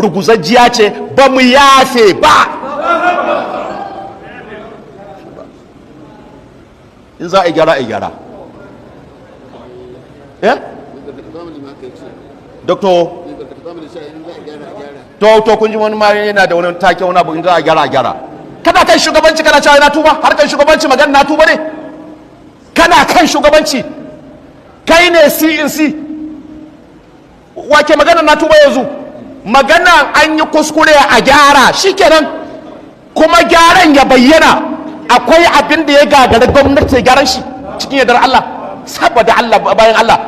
Ruguzajjiya ce, ba mu yafe ba. In za a yi gyara, a yi gyara. Eh, doctor, to kun ji wani ma yana da wani take, wani abu, in za a gyara, a gyara. Kana kan shugabanci kana cewa na tuba. Har kan shugabanci magana na tuba ne? Kana kan shugabanci, kai ne CNC, wake magana na tuba? Yanzu magana an yi kuskure, a gyara, shikenan. Kuma gyaran ya bayyana. Akwai abin da ya gagari gwamnati gyaran shi cikin yardar Allah? Saboda Allah, bayan Allah,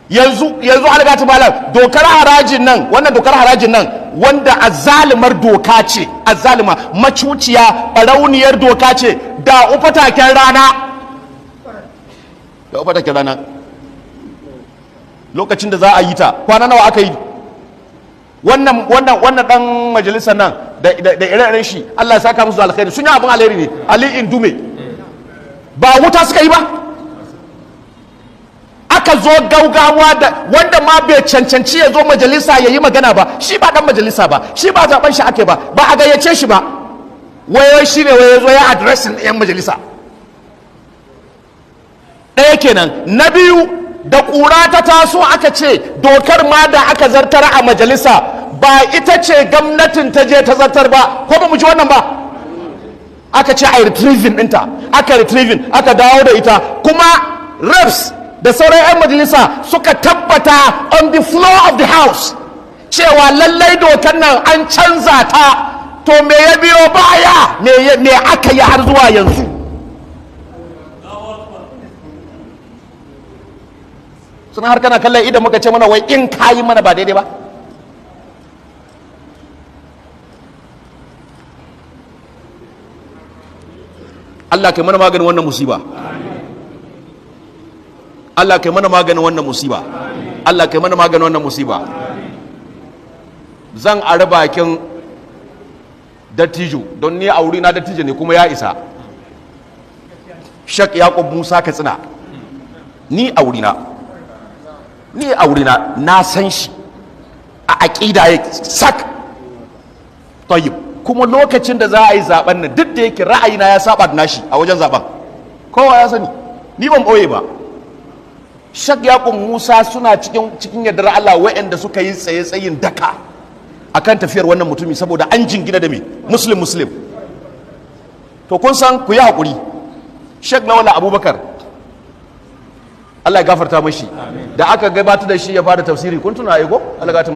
yanzu algatu malam, dokar harajin nan, wannan dokar harajin nan wanda azalimar doka ce, azalima, macuciya, barauniyar doka ce, da ufataken rana, da ufataken rana, lokacin da za a yi ta, kwana nawa aka yi? Wannan dan majalisar nan da ire-iren shi, Allah ya saka musu alkhairi, sun yi abin alheri ne. Ali Indume, ba wuta suka yi ba? Aka zo gaugawa da wanda ma bai cancanci ya zo majalisa ya yi magana ba. Shi ba dan majalisa ba, shi ba zaben shi ake ba, ba a gayyace shi ba. Wayo shi ne wayo zo ya addressing yan majalisa. Ɗaya kenan. Na biyu, da ƙura ta taso, aka ce dokar ma da aka zartar a majalisa ba ita ce gwamnatin ta je ta zartar ba. Ko ba mu ji wannan ba? Aka ce a retrieving ɗinta. Aka retrieving, aka dawo da ita. Kuma reps da sauran 'yan majalisa suka tabbata on the floor of the house cewa lallai dokar nan an canza ta. To, me ya biyo baya? Me aka yi har zuwa yanzu? Suna har kana kallon idan muka ce mana wai in kayi mana ba daidai ba. Allah kai mana maganin wannan musiba. Allah kai mana maganin wannan musiba. Allah kai mana maganin wannan musiba. Zan ari bakin dattijo, don ni a wuri na dattijo ne kuma ya isa, Shak Yaqub Musa Katsina. Ni a wurina na san shi a aƙida ya sak tayyib. Kuma lokacin da za a yi zaben nan, duk da yake ra'ayina ya saba da nashi a wajen zaben, kowa ya sani, ni ban ɓoye ba, Shak Yaqub Musa suna cikin yardar Allah waɗanda suka yi tsaye tsayin daka akan tafiyar wannan mutumi, saboda an jingina da me? Muslim, Muslim. To, kun san, ku yi haƙuri, Shek Lawal Abubakar, Allah ya gafarta mashi, da aka gabatar da shi ya fara tafsiri, kun tuna aiko Allah.